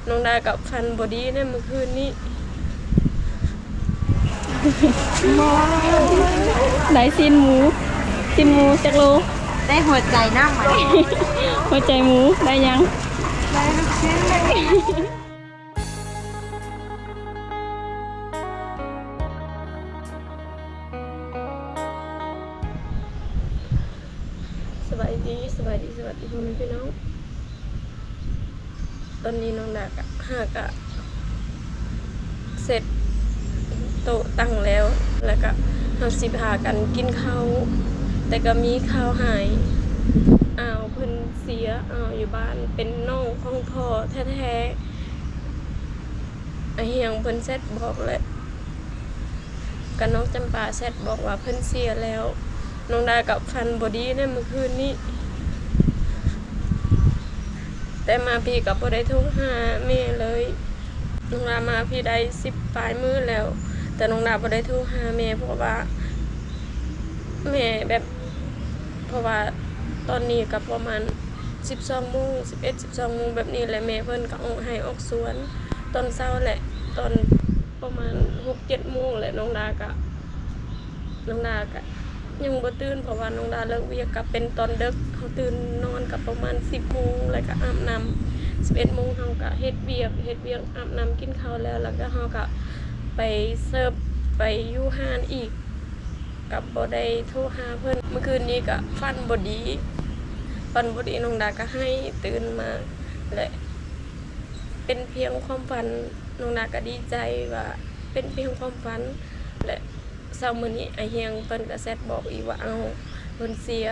ນ້ອງດາກໍຝັນບໍ່ດີໃນມື້ຄືນນີ້. ໄດ້ຊີ້ນໝູ, ຊີ້ນໝູຈັກໂລ? ໄດ້ຫົວໃຈນຳ. ຫົວໃຈໝູ ໄດ້ຫຍັງ? ໄດ້ລູກຊີ້ນ. ສະບາຍດີ, ສະບາຍດີ, ສະບາຍດີພໍ່ແມ່ພີ່ນ້ອງ. ຕອນນີ້ນ້ອງດາກະ ຫາກະເຊັດໂຕະຕັ່ງແລ້ວ ແລ້ວກະເຮົາຊິພາກັນກິນເຂົ້າ, ແຕ່ກະມີຂ່າວຮ້າຍ, ອາວເພິ່ນເສຍ, ອາວຢູ່ບ້ານເປັນນ້ອງຂອງພໍ່ແທ້ໆ. ອາຮຽງເພິ່ນແຊັດບອກແຫຼະ ກະນ້ອງຈຳປາແຊັດບອກວ່າເພິ່ນເສຍແລ້ວ. ນ້ອງດາກໍຝັນບໍ່ດີໃນມື້ຄືນນີ້, ແຕ່ມາພີ້ກໍບໍ່ໄດ້ໂທຫາແມ່ເລີຍ. ນ້ອງດາມາພີ້ໄດ້ສິບປາຍມື້ແລ້ວ, ແຕ່ນ້ອງດາບໍ່ໄດ້ໂທຫາແມ່ ເພາະວ່າແມ່ແບບ ເພາະວ່າຕອນນີ້ກໍປະມານສິບສອງໂມງ, ສິບເອັດ ສິບສອງໂມງແບບນີ້ແຫຼະ, ແມ່ເພິ່ນກໍອອກໄຮ່ອອກສວນຕອນເຊົ້າແຫຼະ, ຕອນປະມານຫົກເຈັດໂມງແຫຼະ. ນ້ອງດາກໍ ນ້ອງດາກໍຍັງບໍ່ຕື່ນ ເພາະວ່ານ້ອງດາເລີກວຽກກໍເປັນຕອນເດິກ, ເຮົາຕື່ນນອນກໍປະມານສິບໂມງ ແລ້ວກໍອາບນ້ຳ. ສິບເອັດໂມງເຮົາກໍເຮັດວຽກ, ເຮັດວຽກ ອາບນ້ຳ ກິນເຂົ້າແລ້ວ, ແລ້ວກໍເຮົາກໍໄປເສີບ ໄປຢູ່ຮ້ານອີກ. ກັບບໍ່ໄດ້ໂທຫາເພິ່ນ. ມື້ຄືນນີ້ກະຝັນບໍ່ດີ, ຝັນບໍ່ດີ, ນ້ອງດາກະໄຫ້ຕື່ນມາ ແລະ ເປັນພຽງຄວາມຝັນ. ນ້ອງດາກະດີໃຈວ່າເປັນພຽງຄວາມຝັນ ແລະ ເຊົ້າມື້ນີ້ອາຮຽງເພິ່ນກະແຊັດບອກອີກວ່າ ເອົ້າ ເພິ່ນເສຍ.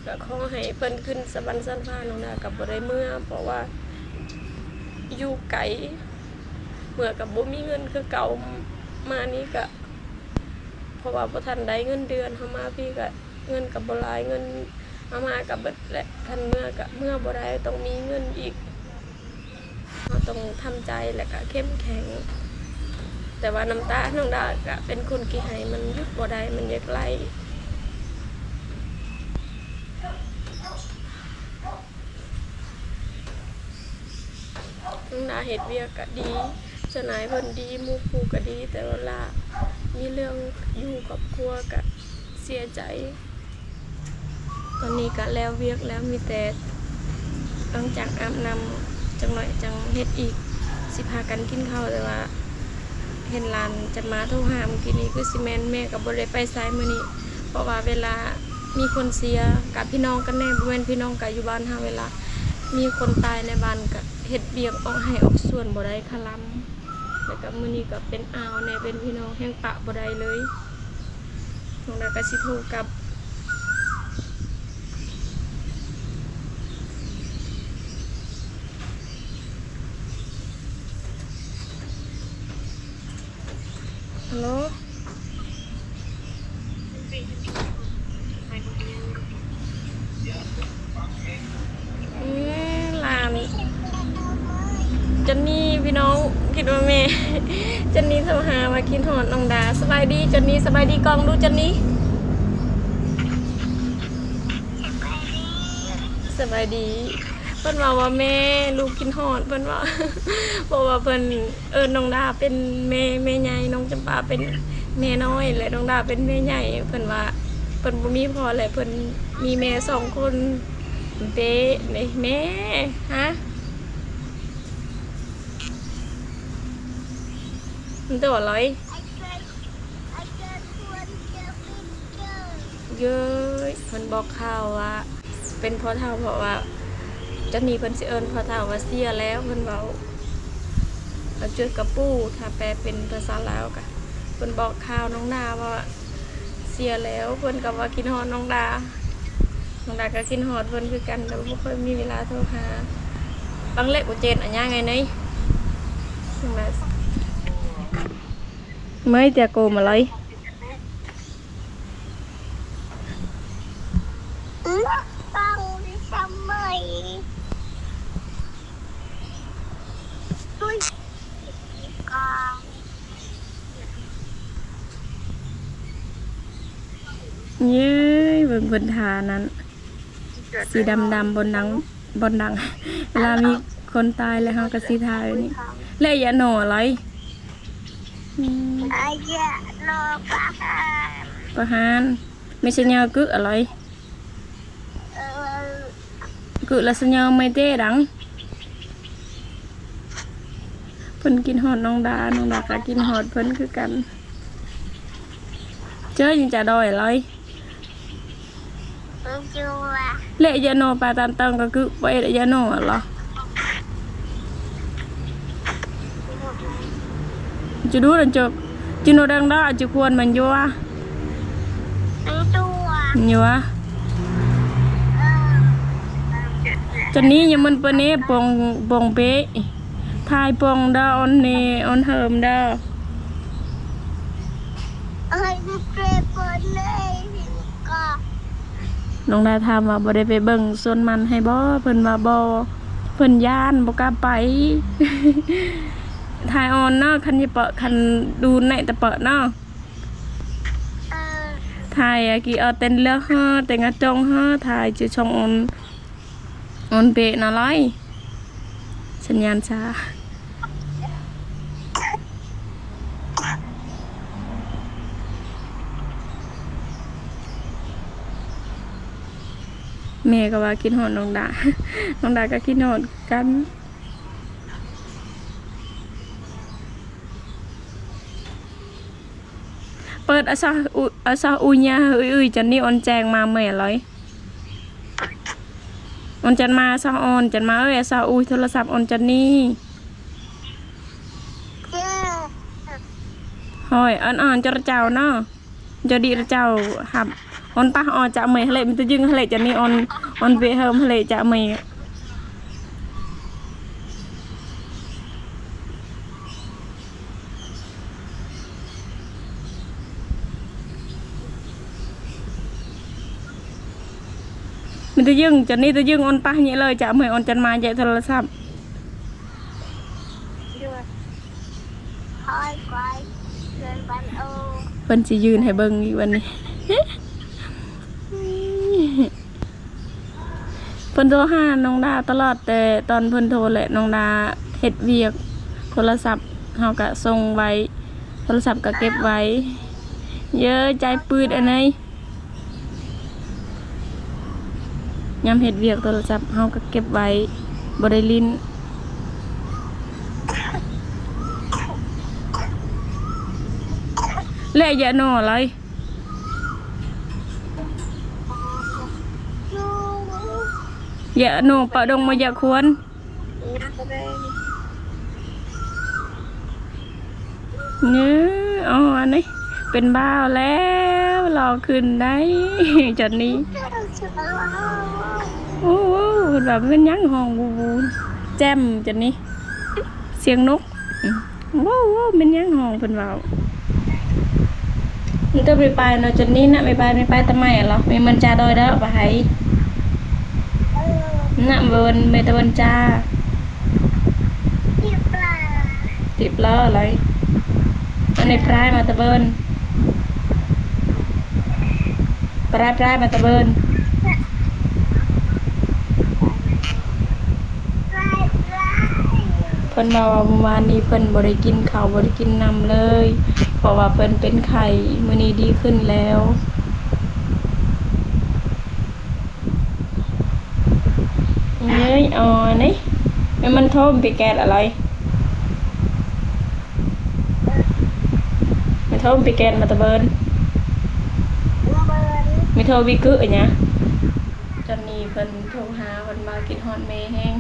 ກໍຂໍໃຫ້ເພິ່ນຂຶ້ນສະຫວັນຊັ້ນຟ້າ. ນ້ອງດາກໍບໍ່ໄດ້ເມືອ ເພາະວ່າຢູ່ໄກ, ເມືອກໍບໍ່ມີເງິນຄືເກົ່າ. ມານີ້ກໍເພາະວ່າບໍ່ທັນໄດ້ເງິນເດືອນ, ເຮົາມາພີ້ກໍເງິນກໍບໍ່ຫຼາຍ, ເງິນເອົາມາກໍເບິດແຫຼະ. ຄັນເມືອກໍເມືອບໍ່ໄດ້, ຕ້ອງມີເງິນອີກ. ເຮົາຕ້ອງທຳໃຈ ແລະກະເຂັ້ມແຂງ. ແຕ່ວ່ານ້ຳຕານ້ອງດາກະເປັນຄົນຂີ້ໄຫ້, ມັນຢຸດບໍ່ໄດ້, ມັນຢາກໄຫຼ. ນ້ອງດາເຮັດວຽກກະດີ, ເຈົ້ານາຍເພິ່ນດີ, ໝູ່ຄູ່ກະດີ, ແຕ່ເວລາມີເລື່ອງຢູ່ຄອບຄົວກະເສຍໃຈ. ຕອນນີ້ກະແລ້ວວຽກແລ້ວ, ມີແຕ່ຫຼັງຈາກອາບນ້ຳຈັກໜ້ອຍຈັ່ງເຮັດອີກ, ຊິພາກັນກິນເຂົ້າ. ແຕ່ວ່າເຫັນຫຼານຈຳມາໂທຫາມື້ກີ້ນີ້, ຄືຊິແມ່ນແມ່ກໍບໍ່ໄດ້ໄປໃສມື້ນີ້, ເພາະວ່າເວລາມີຄົນເສຍ ກັບພີ່ນ້ອງກັນແດ່, ບໍ່ແມ່ນພີ່ນ້ອງກັນຢູ່ບ້ານເຮົາ, ເວລາມີຄົນຕາຍໃນບ້ານກໍເຮັດວຽກອອກໄຮ່ອອກສວນບໍ່ໄດ້ຄະລຳ. ແລ້ວກໍມື້ນີ້ກໍເປັນອາວແດ່, ເປັນພີ່ນ້ອງແຮ່ງປະບໍ່ໄດ້ເລີຍ. ນ້ອງດາກໍຊິໂທກັບ. ຮັລໂຫຼ. ອືມ ຫຼານ ຈອນນີ ພີ່ນ້ອງ ຄິດວ່າແມ່ ຈອນນີໂທຫາວ່າຄິດຮອດນ້ອງດາ. ສະບາຍດີ ຈອນນີ, ສະບາຍດີກ້ອງດູ ຈອນນີ. ສະບາຍດີ. ເພິ່ນເວົ້າວ່າ ແມ່ ລູກຄິດຮອດ ເພິ່ນເວົ້າ ເພາະວ່າເພິ່ນ ເອີ້ນນ້ອງດາເປັນແມ່ ແມ່ໃຫຍ່, ນ້ອງຈຳປາເປັນແມ່ນ້ອຍ ແລະ ນ້ອງດາເປັນແມ່ໃຫຍ່. ເພິ່ນວ່າເພິ່ນບໍ່ມີພໍ່ ແລະ ເພິ່ນມີແມ່ສອງຄົນ. ເດ້ ເດ້ ແມ່ ຮະ ມັນຕົວລອຍ ເອີຍ ເພິ່ນບອກຂ່າວວ່າ ເປັນພໍ່ເຖົ້າ ເພາະວ່າ ຈອນນີເພິ່ນຊິເອີ້ນພໍ່ເຖົ້າວ່າເສຍແລ້ວ ເພິ່ນເວົ້າ. ເອົາຈຸດກະປູ ຖ້າແປເປັນພາສາລາວກະ ເພິ່ນບອກຂ່າວນ້ອງດາວ່າເສຍແລ້ວ ເພິ່ນກໍວ່າຄິດຮອດນ້ອງດາ. ນ້ອງດາກໍຄິດຮອດເພິ່ນຄືກັນ ແຕ່ບໍ່ຄ່ອຍມີເວລາໂທຫາ. ບັງເລັກບໍ່ເຈັນອັນຫຍັງໄງເນຍ ນ້ອງດາ ເມື່ອຍເຕຍໂກມາເລີຍ. ເຢ້ຍ ເບິ່ງເພິ່ນທ່ານັ້ນ. ສີດຳໆ ບ່ອນດັງ ບ່ອນດັງ ເວລາມີຄົນຕາຍແລ້ວເຮົາກໍຊິຖ່າຍແບບນີ້. ແລະ ຢາໂນອະໄລ? ອືມ ປະຫານ. ແມ່ຊະຍາວກຶອະໄລ? ກຶລະຊະຍາວໄມເຕດັງ. ເພິ່ນກິນຮອດນ້ອງດາ, ນ້ອງດາກໍກິນຮອດເພິ່ນຄືກັນ. ເຈີຍາຈາດອຍລອຍ. ແລະ ຢາໂນປາຕານເຕີງກໍຄືປາເອດຢາໂນລະ. ຈະດູນະຈົກ ຈະໂນດັງດາ ຈະຄວນມັນຢູ່ວະ ຢູ່ວະ. ຈະນີ້ຍັງມັນເປີເນປອງ ປອງເປ ຖ່າຍປອງດາອອນເນ ອອນເຮີມດາ. ນ້ອງດາຖາມວ່າບໍ່ໄດ້ໄປເບິ່ງສວນມັນໃຫ້ບໍ່? ເພິ່ນວ່າບໍ່ ເພິ່ນຢ້ານບໍ່ກ້າໄປ. ຖ່າຍອອນເນາະ ຄັນຢາເປາະ ຄັນດູນໄດ້ແຕ່ເປາະເນາະ. ຖ່າຍອາກີອອເຕັນເລືອກເຮົາ ແຕ່ງາຈົງເຮົາ ຖ່າຍຈະຊ່ອງອອນ ອອນເປນະໄລ ສັນຍານຊ້າ. ແມ່ກໍວ່າຄິດຮອດນ້ອງດາ ນ້ອງດາກໍຄິດຮອດກັນ. ເປີດອາຊາອຸ ອາຊາອຸຍາ ອຶຍໆ ຈັນນີ້ອອນແຈ້ງມາແມ່ລອຍ. ອອນຈັນມາ ຊາອອນຈັນມາເອີຍ ອາຊາອຸຍ ໂທລະສັບອອນຈັນນີ້. ຫ້ອຍ ອອນ ອອນ ຈະເຈົ້າເນາະ ຈະດີລະເຈົ້າຮັບ. ອອນປາ ອອນຈະເມຍເລ ມີແຕ່ຍຶງເລ ຈັນນີ້ອອນ ອອນເວເຮີມເລ ຈະເມຍ. ມີແຕ່ຍຶງ ຈັນນີ້ແຕ່ຍຶງ ອອນປານີ້ເລີຍ ຈະເມຍ ອອນຈັນມາແຈະໂທລະສັບ. ເພິ່ນຊິຢືນໃຫ້ເບິ່ງອີກວັນນີ້. ເພິ່ນໂທຫານ້ອງດາຕະຫຼອດ ແຕ່ຕອນເພິ່ນໂທແຫຼະ ນ້ອງດາເຮັດວຽກ ໂທລະສັບເຮົາກະສົ່ງໄວ້ ໂທລະສັບກະເກັບໄວ້. ເຢີ້ ໃຈປືດອັນໃດ ຍາມເຮັດວຽກໂທລະສັບເຮົາກະເກັບໄວ້ ບໍ່ໄດ້ຫຼິ້ນ. ແລະ ຢາໂນລະ ຢາໂນປະດົງມາຢາຄວນ. ເນີ ອໍ ອັນນີ້ເປັນບ່າວແລ້ວ ຫຼໍ່ຂຶ້ນໄດ໋ ຈັນນີ້. ໂອ້ ເພິ່ນວ່າແມ່ນຫຍັງຮ້ອງບູບູ ແຈ່ມ ຈັນນີ້ ສຽງນົກ. ອືມ ໂວ້ວ ໂວ້ວ ແມ່ນຫຍັງຮ້ອງເພິ່ນເວົ້າ. ມັນກໍໄປໄປເນາະ ຈົນນີ້ນະ ໄປໄປ ໄປໄປຕະໄໝລະ ແມ່ມັນຈາດອຍເດີ ປະໄຫ ນະ ເບິ່ນ ແມ່ຕະເບິ່ນຈາ ຕິບລະໄລ ອັນນີ້ປາຍມາຕະເບິ່ນ ປາຍ ປາຍມາຕະເບິ່ນ. ເພິ່ນເວົ້າວ່າມື້ວານນີ້ເພິ່ນບໍ່ໄດ້ກິນເຂົ້າ ບໍ່ໄດ້ກິນນ້ຳເລີຍ ເພາະວ່າເພິ່ນເປັນໄຂ້ ມື້ນີ້ດີຂຶ້ນແລ້ວ. ເອີຍ ອໍ ນີ້ ແມ່ມັນໂທມປີແກດອະໄລ ແມ່ໂທມປີແກດມາຕະເບິ່ນ ແມ່ໂທບີກຶອະຫຍັງ. ຕອນນີ້ເພິ່ນໂທຫາ ເພິ່ນວ່າຄິດຮອດແມ່ແຮງ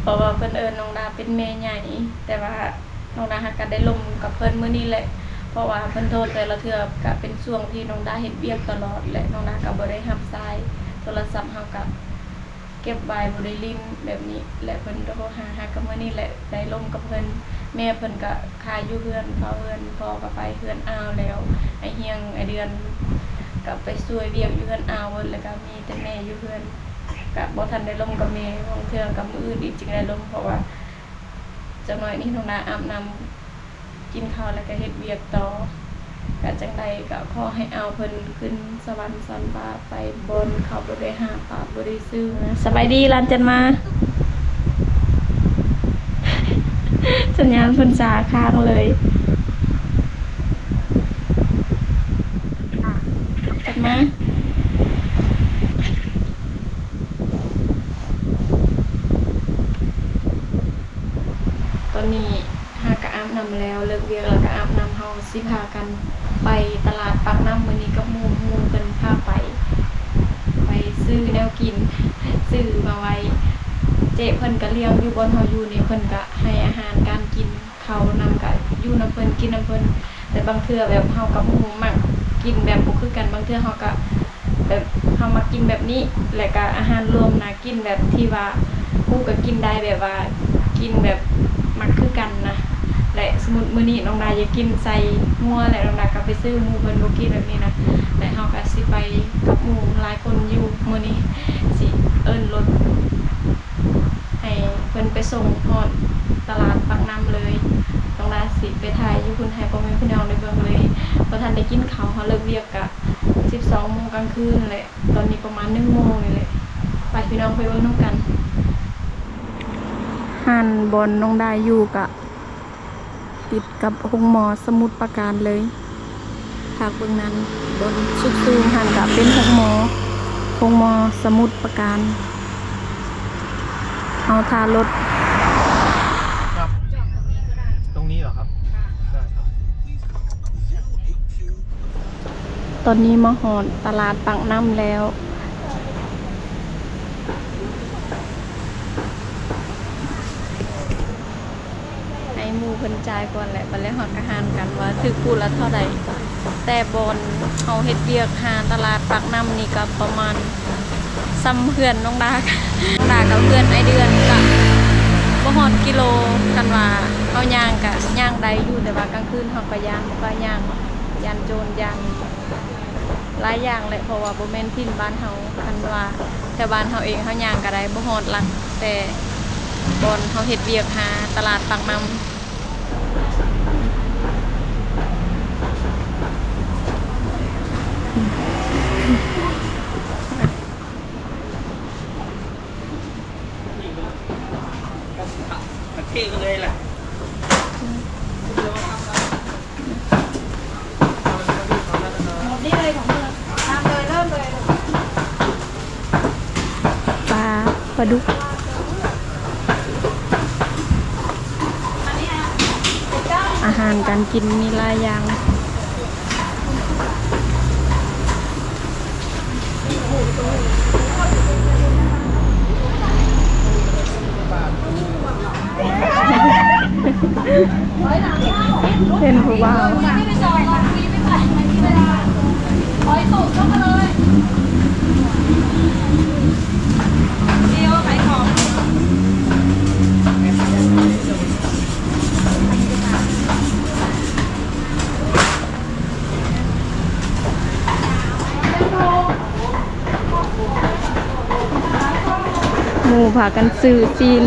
ເພາະວ່າເພິ່ນເອີ້ນນ້ອງດາເປັນແມ່ໃຫຍ່ ແຕ່ວ່ານ້ອງດາຫາກະໄດ້ລົມກັບເພິ່ນມື້ນີ້ແຫຼະ ເພາະວ່າເພິ່ນໂທແຕ່ລະເທື່ອກະເປັນຊ່ວງທີ່ນ້ອງດາເຮັດວຽກຕະຫຼອດ ແລະ ນ້ອງດາກະບໍ່ໄດ້ຮັບສາຍໂທລະສັບ ເຮົາກະເກັບໄວ້ ບໍ່ໄດ້ຫຼິ້ນແບບນີ້ ແລະ ເພິ່ນໂທຫາ ຫາກະມື້ນີ້ແຫຼະ ໄດ້ລົມກັບເພິ່ນ. ແມ່ເພິ່ນກະຄາຢູ່ເຮືອນ ເຝົ້າເຮືອນ ພໍ່ກະໄປເຮືອນອ້າວແລ້ວ ອ້າຍຮຽງ ອ້າຍເດືອນກະໄປຊ່ວຍວຽກຢູ່ເຮືອນອ້າວເບິດ ແລ້ວກະມີແຕ່ແມ່ຢູ່ເຮືອນ ກະບໍ່ທັນໄດ້ລົມກັບແມ່ ບາງເທື່ອກະມື້ອື່ນອີກຈຶ່ງໄດ້ລົມ ເພາະວ່າຈັກໜ້ອຍນີ້ນ້ອງດາອາບນ້ຳ ກິນເຂົ້າແລ້ວກະເຮັດວຽກຕໍ່. ກະຈັ່ງໃດກະຂໍໃຫ້ອາວເພິ່ນຂຶ້ນສະຫວັນຊັ້ນຟ້າໄປ ບ່ອນເຂົາບໍ່ໄດ້ຫາປາກບໍ່ໄດ້ຊື້ນະ. ສະບາຍດີຫຼານຈັນມາ. ສັນຍານເພິ່ນສາຄ້າງເລີຍ. ຈັນມາ. ຕອນນີ້ຫາກະອາບນ້ຳແລ້ວ ເລີກວຽກແລ້ວກະອາບນ້ຳ ເຮົາຊິພາກັນໄປຕະຫຼາດປາກນ້ຳມື້ນີ້ກັບໝູ່ ໝູ່ເພິ່ນພາໄປ ໄປຊື້ແນວກິນ ຊື້ມາໄວ້ ເຈ້ເພິ່ນກະລ້ຽງຢູ່ ບ່ອນເຮົາຢູ່ນີ້ ເພິ່ນກະໃຫ້ອາຫານການກິນ ເຂົ້ານຳ ກະຢູ່ນຳເພິ່ນ ກິນນຳເພິ່ນ ແຕ່ບາງເທື່ອແບບເຮົາກັບໝູ່ມັກກິນແບບບໍ່ຄືກັນ ບາງເທື່ອເຮົາກະ ແບບເຮົາມັກກິນແບບນີ້ ແລະກະອາຫານລວມນະ ກິນແບບທີ່ວ່າໝູ່ກະກິນໄດ້ ແບບວ່າກິນແບບມັກຄືກັນນະ ແລະສົມມຸດມື້ນີ້ນ້ອງດາຢາກກິນໄສ້ງົວ ແລະນ້ອງດາກະໄປຊື້ ໝູ່ເພິ່ນບໍ່ກິນແບບນີ້ນະ ແລະເຮົາກະຊິໄປກັບໝູ່ຫຼາຍຄົນຢູ່ ມື້ນີ້ຊິເອີ້ນລົດໃຫ້ເພິ່ນໄປສົ່ງຮອດຕະຫຼາດປາກນ້ຳເລີຍ ນ້ອງດາຊິໄປຖ່າຍຢູ່ພຸ້ນໃຫ້ພໍ່ແມ່ພີ່ນ້ອງໄດ້ເບິ່ງເລີຍ ບໍ່ທັນໄດ້ກິນເຂົ້າ ເຮົາເລີກວຽກກະ ສິບສອງໂມງກາງຄືນແຫຼະ ຕອນນີ້ປະມານໜຶ່ງໂມງນີ້ແຫຼະ ໄປພີ່ນ້ອງໄປເບິ່ງນຳກັນ. ຮ້ານບ່ອນນ້ອງດາຢູ່ກະຕິດກັບໂຮງໝໍສະໝຸດປາການເລີຍ ພາກເບື້ອງນັ້ນ ບ່ອນສຸດສູງຫັ້ນກະເປັນໂຮງໝໍ ໂຮງໝໍສະໝຸດປາການ. ເຮົາຖ້າລົດ ครับ ตรงนี้เหรอครับ ได้ครับ ຕອນນີ້ມາຮອດຕະຫຼາດປາກນ້ຳແລ້ວ ໃຫ້ໝູ່ເພິ່ນຈ່າຍກ່ອນແຫຼະ ບັດແລ້ວເຮົາກະຫານກັນວ່າຖືກຄູ່ລະເທົ່າໃດ. ແຕ່ບ່ອນເຮົາເຮັດວຽກຫາຕະຫຼາດປາກນ້ຳນີ້ກະປະມານ ສ່ຳເຮືອນນ້ອງດາ ນ້ອງດາກັບເຮືອນອ້າຍເດືອນກະບໍ່ຮອດກິໂລ ຄັນວ່າເຮົາຍ່າງກະຍ່າງໄດ້ຢູ່ ແຕ່ວ່າກາງຄືນເຮົາກະຢ້ານ ບໍ່ກ້າຍ່າງ ຢ້ານໂຈນ ຢ້ານຫຼາຍຢ່າງແຫຼະ ເພາະວ່າບໍ່ແມ່ນຖິ່ນບ້ານເຮົາ ຄັນວ່າແຖວບ້ານເຮົາເອງເຮົາຍ່າງກະໄດ້ ບໍ່ຮອດຫຼັກ ແຕ່ບ່ອນເຮົາເຮັດວຽກຫາຕະຫຼາດປາກນ້ຳ. ປາ ປາດຸກ ອາຫານການກິນມີຫຼາຍຢ່າງ. ເຫັນຜູ້ບ່າວ ໝູ່ພາກັນຊື້ຊີ້ນ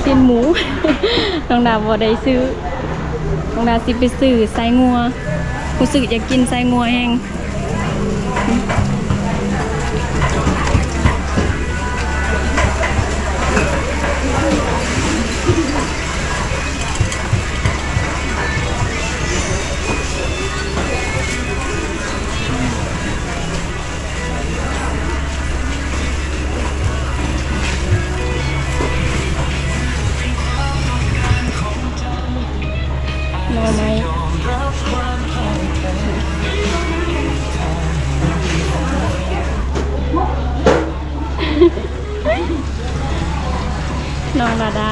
ຊີ້ນໝູ ນ້ອງດາບໍ່ໄດ້ຊື້ ນ້ອງດາຊິໄປຊື້ໄສ້ງົວ ຮູ້ສຶກຢາກກິນໄສ້ງົວແຮງ. ໜໍ່ໄມ້ ນ້ອງດາດາ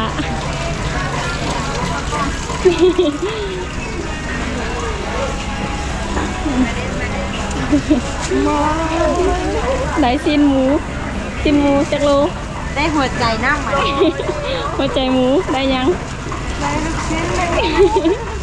ໄດ້ຊີ້ນໝູ ຊີ້ນໝູຈັກໂລ? ໄດ້ຫົວໃຈນຳ ຫົວໃຈໝູ ໄດ້ຫຍັງ? ໄດ້ລູກຊີ້ນ. ມາແລ້ວ ມາ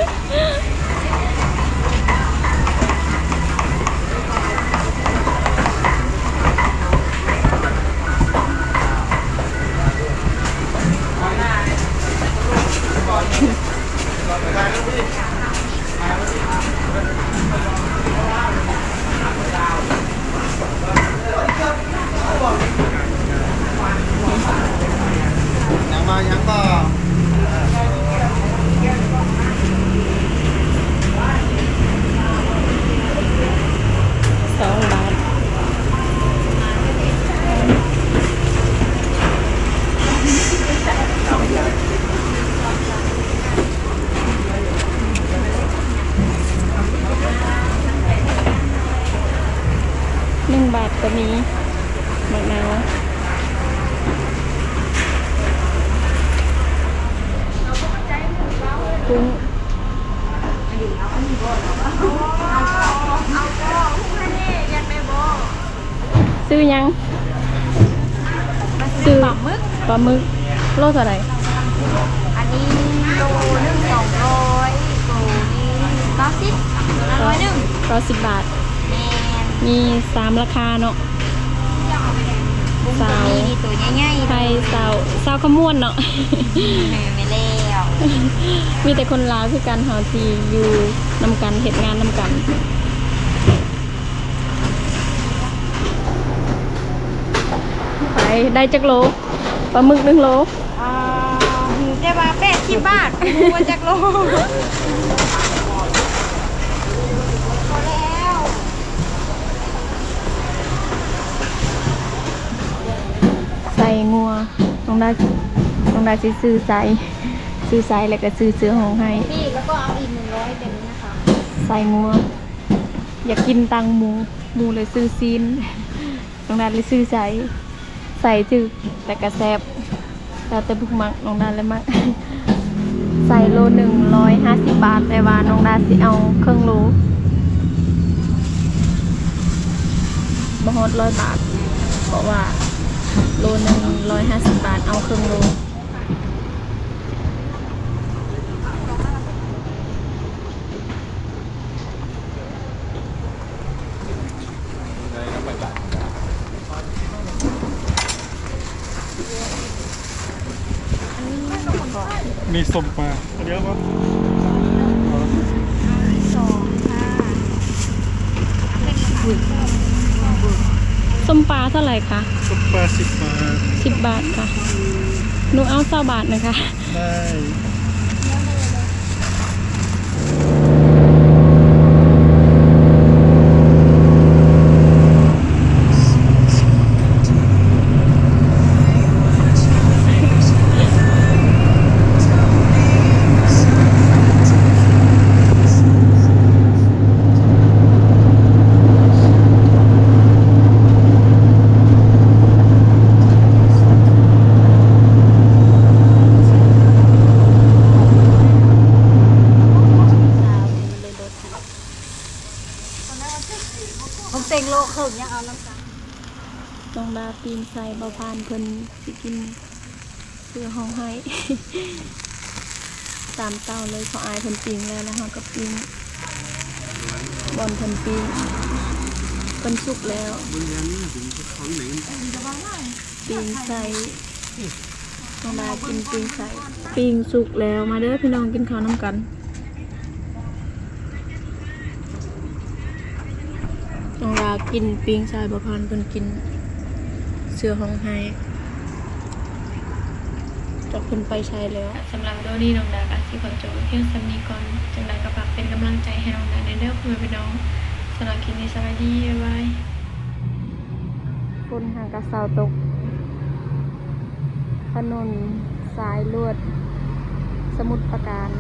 ແລ້ວ. ມີໝາກນາວ ກຸ້ງ ຊື້ຫຍັງ? ຊື້ປາໝຶກ ປາໝຶກ ໂລເທົ່າໃດ? ອັນນີ້ໂລໜຶ່ງສອງຮ້ອຍ ໂຕນີ້ເກົ້າສິບ ໂຕລະຮ້ອຍໜຶ່ງ ເກົ້າສິບບາດ. ແມ່ນ ມີສາມລາຄາເນາະ. ສາວໄທ ສາວ ສາວຂະມວນເນາະ. ແມ່ນແລ້ວ ມີແຕ່ຄົນລາວຄືກັນ ເຮົາທີ່ຢູ່ນຳກັນ ເຮັດງານນຳກັນ. ໄປ ໄດ້ຈັກໂລ? ປາໝຶກໜຶ່ງໂລ ອ່າ ຮູ້ແຕ່ວ່າແປດສິບບາດ ບໍ່ຮູ້ວ່າຈັກໂລ. ພໍແລ້ວ ໄສ້ງົວ ນ້ອງດາ ນ້ອງດາຊິຊື້ໄສ້ ຊື້ໄສ້ ແລ້ວກໍຊື້ເສື້ອຮ້ອງໄຫ້. ແລ້ວກໍເອົາອີກໜຶ່ງຮ້ອຍເປັນນີ້ນະຄະ ໄສ້ງົວ. ຢາກກິນຕັງໝູ ໝູເລີຍຊື້ຊີ້ນ ນ້ອງດາເລີຍຊື້ໄສ້ ໄສ້ຖືກ ແຕ່ກະແຊບ ແລ້ວແຕ່ຜູ້ມັກ ນ້ອງດາເລີຍມັກ. ໄສ້ໂລໜຶ່ງຮ້ອຍຫ້າສິບບາດ ແຕ່ວ່ານ້ອງດາຊິເອົາເຄິ່ງໂລ ບໍ່ຮອດຮ້ອຍບາດ ເພາະວ່າໂລໜຶ່ງຮ້ອຍຫ້າສິບບາດ ເອົາເຄິ່ງໂລ. ມີສົ້ມປາ ອັນດຽວບໍ່? ສອງ ສອງ ຄ່ະ. ສົ້ມປາເທົ່າໃດຄະ? ສົ້ມປາສິບບາດ. ສິບບາດຄ່ະ. ໜູເອົາຊາວບາດນະຄະ. ໄດ້. ບັກເຕັງໂລເຄິ່ງ ຍັງເອົານຳກັນ. ນ້ອງດາປີ້ງໄສ້ ບ່າວພານເພິ່ນຊິກິນ ເພື່ອຮ້ອງໄຫ້ ຕາມເຕົາເລີຍ ເພາະອ້າຍເພິ່ນປີ້ງແລ້ວ ແລ້ວເຮົາກໍປີ້ງບ່ອນເພິ່ນປີ້ງ ເພິ່ນສຸກແລ້ວ ປີ້ງໄສ້ ນ້ອງດາກິນປີ້ງໄສ້ ປີ້ງສຸກແລ້ວ. ມາເດີພີ່ນ້ອງ ກິນເຂົ້ານຳກັນ. ນ້ອງດາກິນປີ້ງໄສ້ ບ່າວພານເພິ່ນກິນເສື້ອຮ້ອງໄຫ້ ຈັກເພິ່ນໄປໃສແລ້ວ. ສຳລັບວິດີໂອນີ້ ນ້ອງດາກໍຊິຂໍຈົບໄວ້ພຽງສ່ຳນີ້ກ່ອນ. ຈັ່ງໃດກໍຝາກເປັນກຳລັງໃຈໃຫ້ນ້ອງດາແດ່ເດີ ພໍ່ແມ່ພີ່ນ້ອງ. ສຳລັບຄລິບນີ້ ສະບາຍດີ ບາຍບາຍ. ຝົນຫາກະເຊົາຕົກ ຖະໜົນສາຍລວດ ສະໝຸດປາການ.